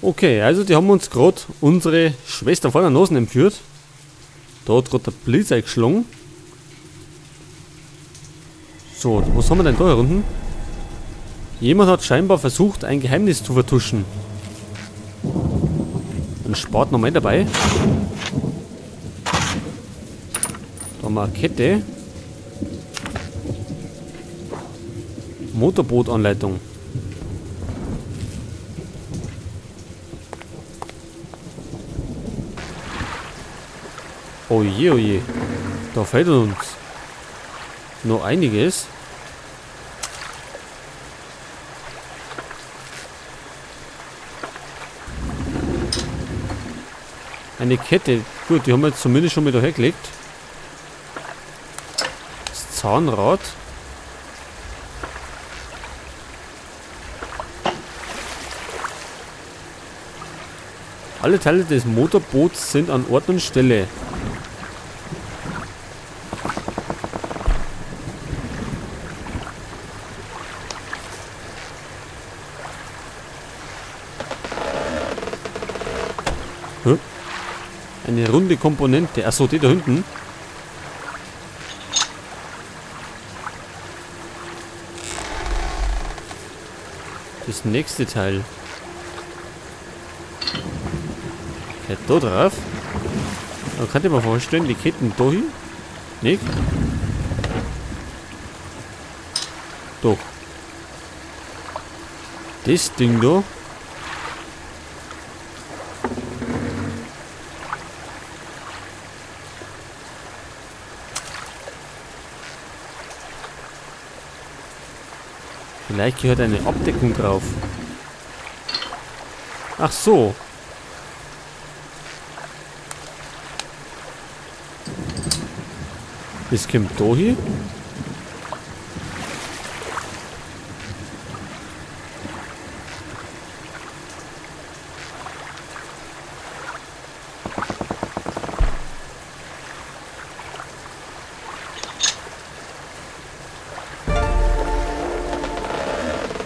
Okay, also die haben uns gerade unsere Schwester vor der Nase entführt. Da hat gerade der Blitz eingeschlagen. So, was haben wir denn da hier unten? Jemand hat scheinbar versucht, ein Geheimnis zu vertuschen. Ein Spaten noch mal dabei. Da haben wir eine Kette. Motorbootanleitung. Oje, oje. Da fehlt uns noch einiges. Eine Kette. Gut, die haben wir jetzt zumindest schon mal da hergelegt. Das Zahnrad. Alle Teile des Motorboots sind an Ort und Stelle. Hä? Eine runde Komponente. Achso, die da hinten. Das nächste Teil. Okay, da drauf. Dann kann ich mir vorstellen, die Ketten da hin. Nicht? Doch. Das Ding da. Vielleicht gehört eine Abdeckung drauf. Ach so. Das kommt da hin.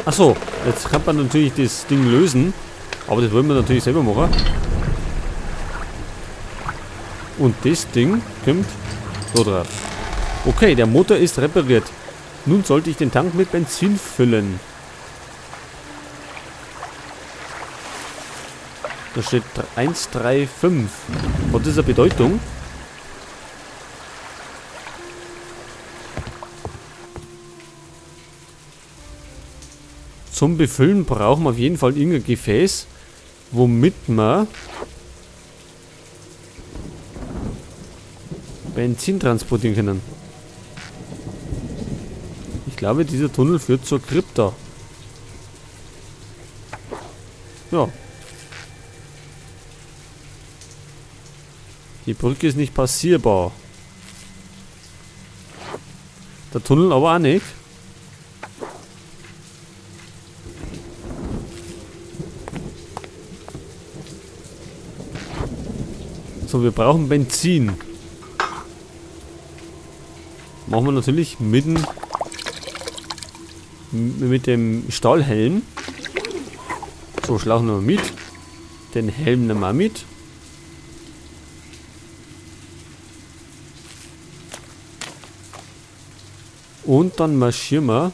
Achso, jetzt kann man natürlich das Ding lösen, aber das wollen wir natürlich selber machen. Und das Ding kommt da drauf. Okay, der Motor ist repariert. Nun sollte ich den Tank mit Benzin füllen. Da steht 135. Hat das eine Bedeutung? Zum Befüllen brauchen wir auf jeden Fall irgendein Gefäß, womit wir Benzin transportieren können. Ich glaube, dieser Tunnel führt zur Krypta. Ja. Die Brücke ist nicht passierbar. Der Tunnel aber auch nicht. So, wir brauchen Benzin. Machen wir natürlich mit dem Stahlhelm. So, Schlauch nehmen wir mit. Den Helm nehmen wir mit. Und dann marschieren wir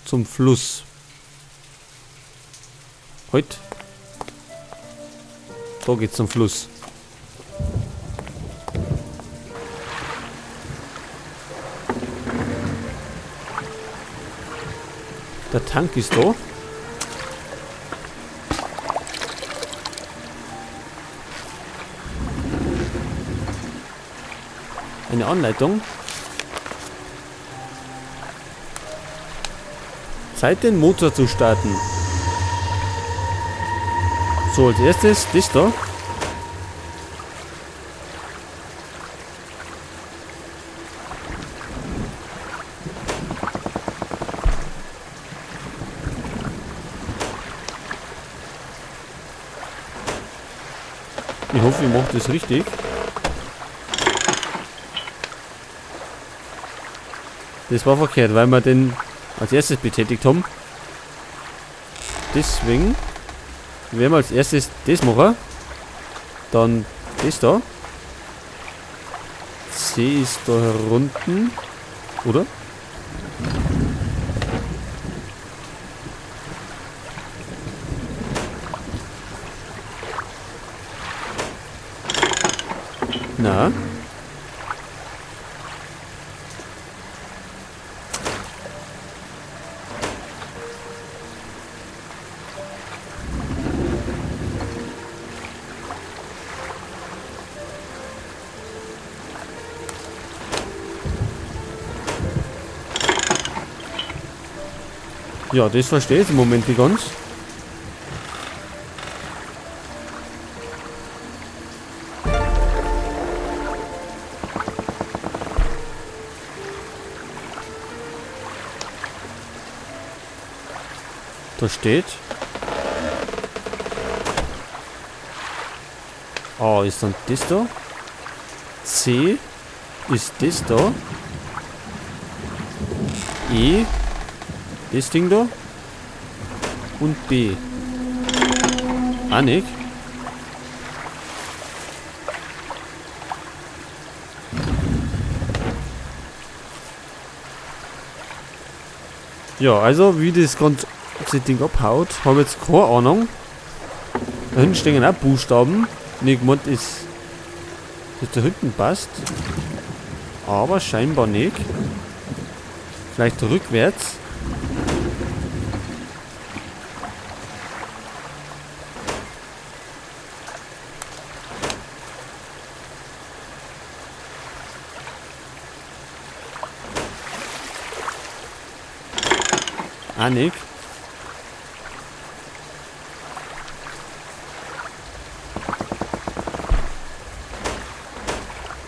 zum Fluss. Halt. Da geht's zum Fluss. Der Tank ist da. Eine Anleitung. Zeit, den Motor zu starten. So, als erstes das da. Ich hoffe, ich mache das richtig. Das war verkehrt, weil wir den als erstes betätigt haben. Deswegen. Werden wir als erstes das machen. Dann das da. C ist da herunten. Oder? Na? Ja, das verstehe ich im Moment nicht ganz. Da steht. A ist dann das da. C ist das da. E das Ding da. Und B. Ah, nicht. Ja, also wie das ganze Ding abhaut, habe ich jetzt keine Ahnung. Da hinten stehen auch Buchstaben. Nicht gemeint ist, dass da hinten passt. Aber scheinbar nicht. Vielleicht rückwärts. Ah, nicht.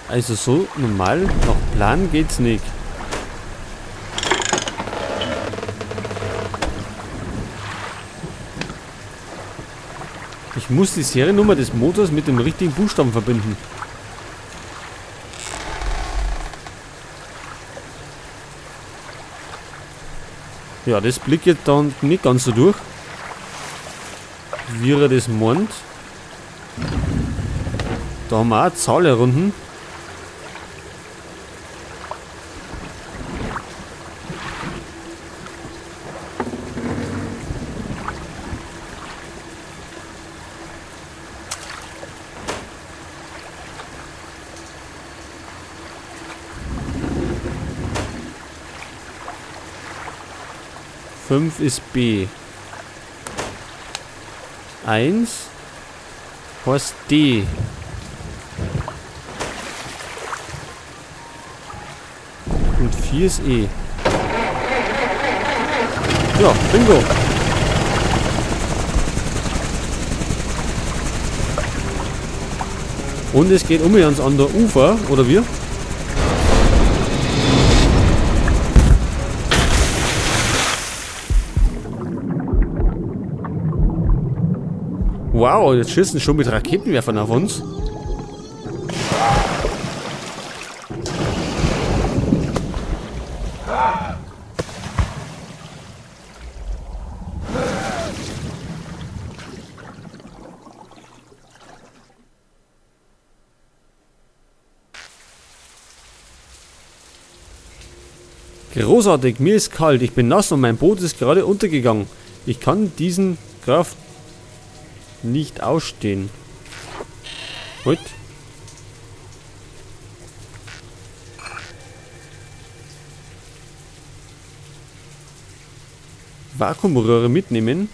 Also so normal, nach Plan geht's nicht. Ich muss die Seriennummer des Motors mit dem richtigen Buchstaben verbinden. Ja, das blickt jetzt dann nicht ganz so durch, wie er das meint. Da haben wir auch eine Zahl herunten. 5 ist B. 1 heißt D. Und 4 ist E. Ja, bingo. Und es geht um ans andere Ufer, oder wir? Wow, jetzt schießen schon mit Raketenwerfern auf uns. Großartig, mir ist kalt, ich bin nass und mein Boot ist gerade untergegangen. Ich kann diesen Kraft nicht ausstehen. Gut. Vakuumröhre mitnehmen.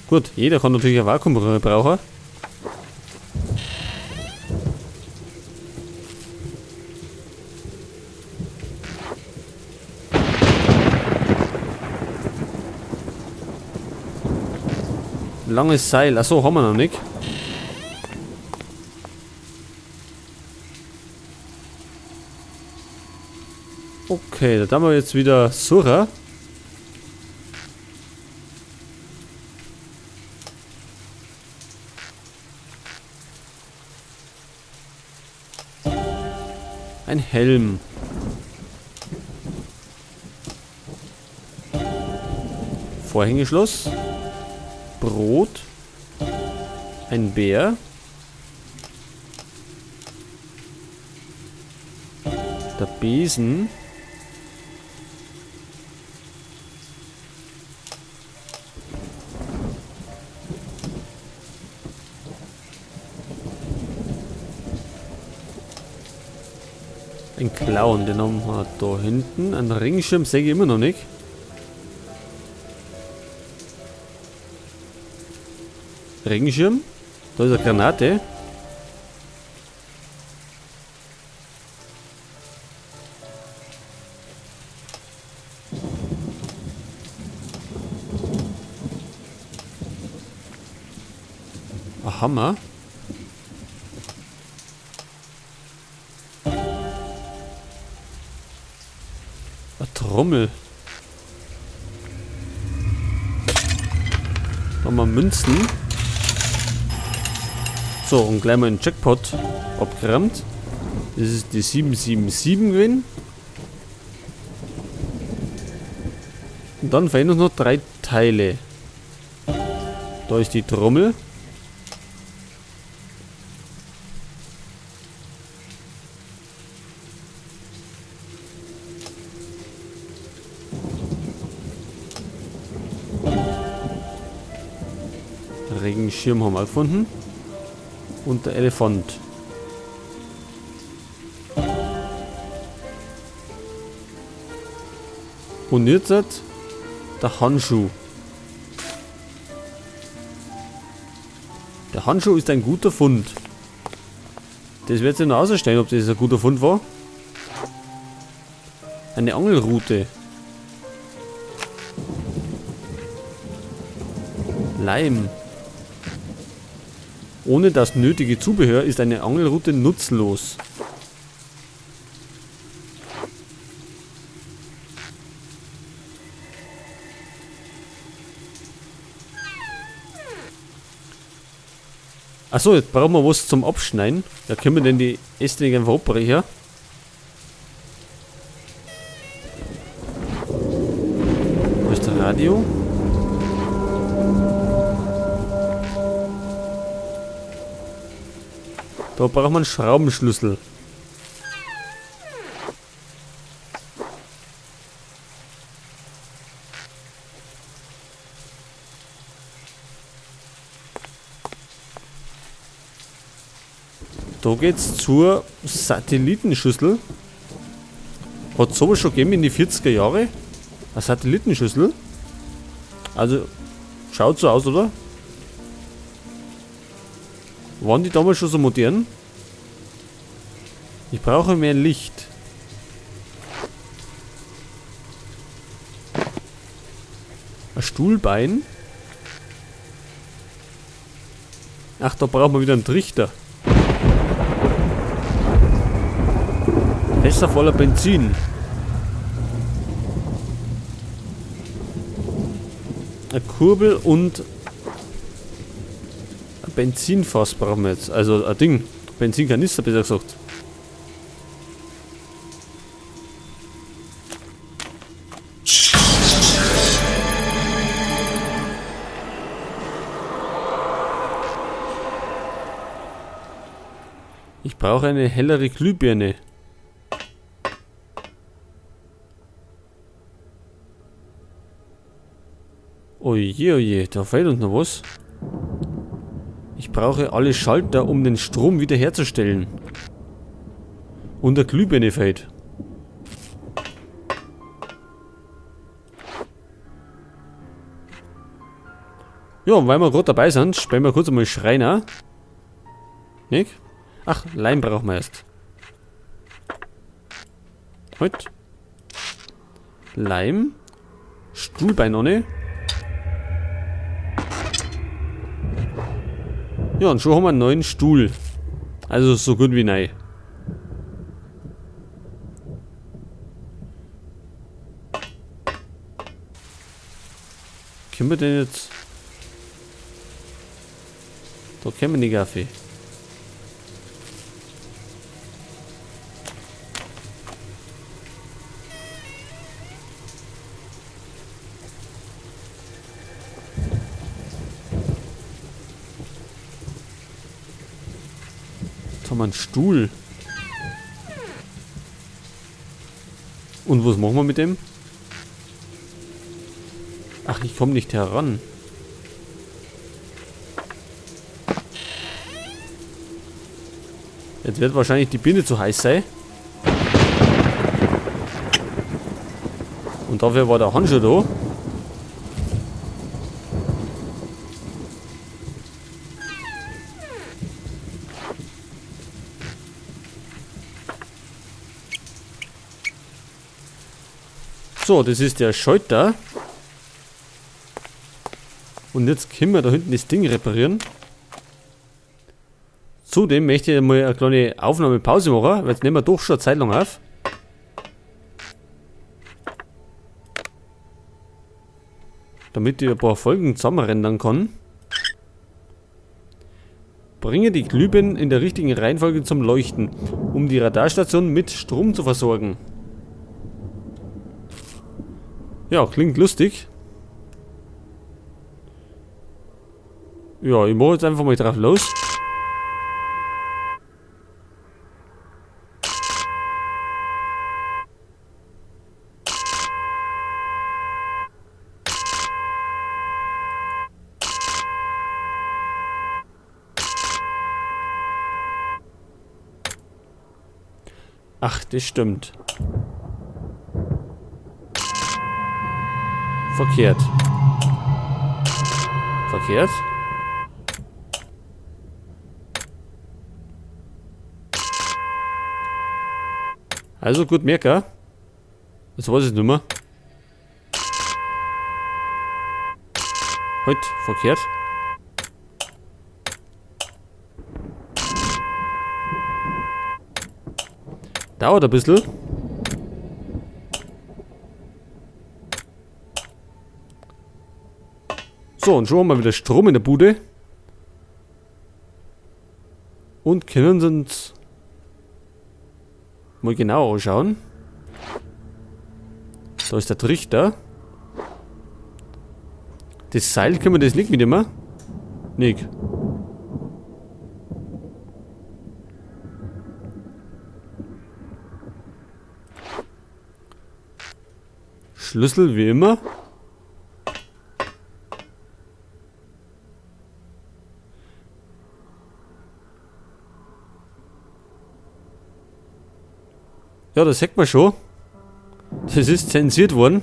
Gut, jeder kann natürlich eine Vakuumröhre brauchen. Langes Seil. Achso, haben wir noch nicht. Okay, da haben wir jetzt wieder Sura. Ein Helm. Vorhängeschloss. Brot. Ein Bär. Der Besen. Ein Clown, den haben wir da hinten. Ein Regenschirm sehe ich immer noch nicht. Regenschirm. Da ist eine Granate. Ein Hammer. Eine Trommel. Da haben wir Münzen. So, und gleich mal einen Jackpot abgerammt. Das ist die 777 gewesen. Und dann fehlen uns noch 3 Teile. Da ist die Trommel. Regenschirm haben wir gefunden. Und der Elefant. Und jetzt der Handschuh. Der Handschuh ist ein guter Fund. Das wird sich noch ausstellen, ob das ein guter Fund war. Eine Angelrute. Leim. Ohne das nötige Zubehör ist eine Angelrute nutzlos. Achso, jetzt brauchen wir was zum Abschneiden. Da können wir denn die Äste nicht einfach abbrechen. Wo ist das Radio? Da braucht man einen Schraubenschlüssel. Da geht's zur Satellitenschüssel. Hat sowas schon gegeben in die 40er Jahre? Eine Satellitenschüssel? Also, schaut so aus, oder? Waren die damals schon so modern? Ich brauche mehr Licht. Ein Stuhlbein. Ach, da brauchen wir wieder einen Trichter. Fässer voller Benzin. Eine Kurbel und ein Benzinfass brauchen wir jetzt. Also ein Ding. Benzinkanister, besser gesagt. Ich brauche eine hellere Glühbirne. Oje, oje, da fehlt uns noch was. Ich brauche alle Schalter, um den Strom wiederherzustellen. Und der Glühbirne fehlt. Ja, und weil wir gerade dabei sind, spielen wir kurz einmal Schreiner. Nicht? Ach, Leim brauchen wir erst. Halt. Leim. Stuhlbein ohne. Ja, und schon haben wir einen neuen Stuhl. Also so gut wie neu. Können wir denn jetzt... Da können wir nicht auf. Haben wir einen Stuhl. Und was machen wir mit dem? Ach, ich komme nicht heran. Jetzt wird wahrscheinlich die Birne zu heiß sein. Und dafür war der Handschuh da. So, das ist der Schalter. Und jetzt können wir da hinten das Ding reparieren. Zudem möchte ich mal eine kleine Aufnahmepause machen, weil jetzt nehmen wir doch schon eine Zeit lang auf. Damit ich ein paar Folgen zusammenrendern kann. Bringe die Glühbirnen in der richtigen Reihenfolge zum Leuchten, um die Radarstation mit Strom zu versorgen. Ja, klingt lustig. Ja, ich mach jetzt einfach mal drauf los. Ach, das stimmt. Verkehrt. Verkehrt. Also gut, merke. Das weiß ich nicht mehr. Heute verkehrt. Dauert ein bisschen. So, und schon haben wir wieder Strom in der Bude. Und können uns mal genau anschauen. Da ist der Trichter. Das Seil können wir das nicht mitnehmen? Nicht. Schlüssel wie immer. Ja, das sieht man schon. Das ist zensiert worden.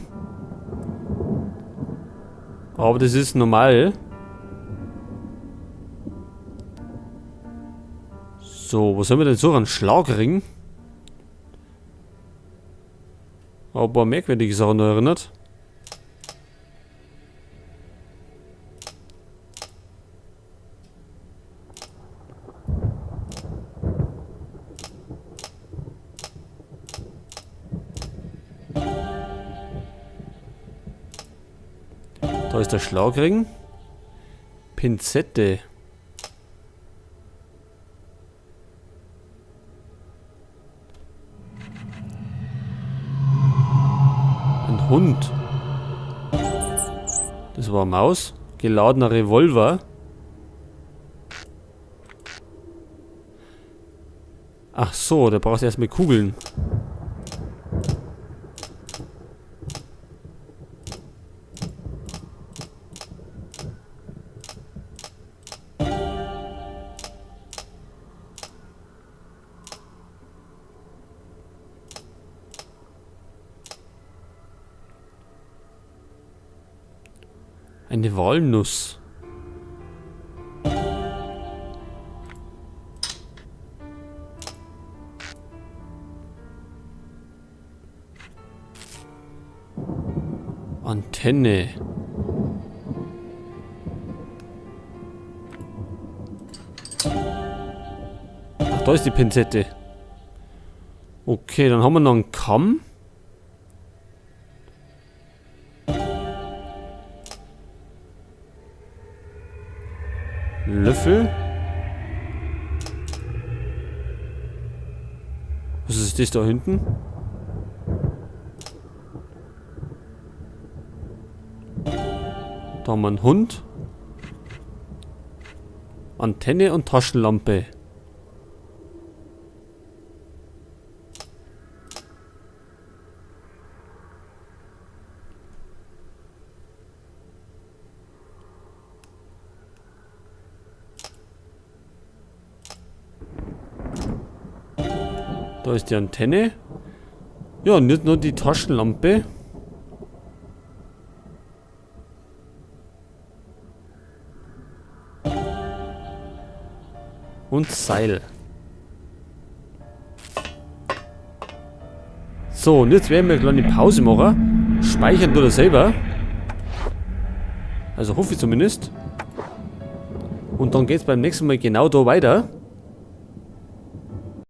Aber das ist normal. So, was haben wir denn so? Ein Schlagring? Aber ein paar merkwürdige Sachen noch erinnert. Da ist der Schlagring. Pinzette. Ein Hund. Das war eine Maus. Geladener Revolver. Ach so, da brauchst du erstmal Kugeln. Eine Walnuss. Antenne. Ach, da ist die Pinzette. Okay, dann haben wir noch einen Kamm. Löffel. Was ist das da hinten? Da haben wir einen Hund. Antenne und Taschenlampe. Da ist die Antenne. Ja, und jetzt noch die Taschenlampe. Und Seil. So, und jetzt werden wir eine kleine Pause machen. Speichern tut er selber. Also hoffe ich zumindest. Und dann geht's beim nächsten Mal genau da weiter.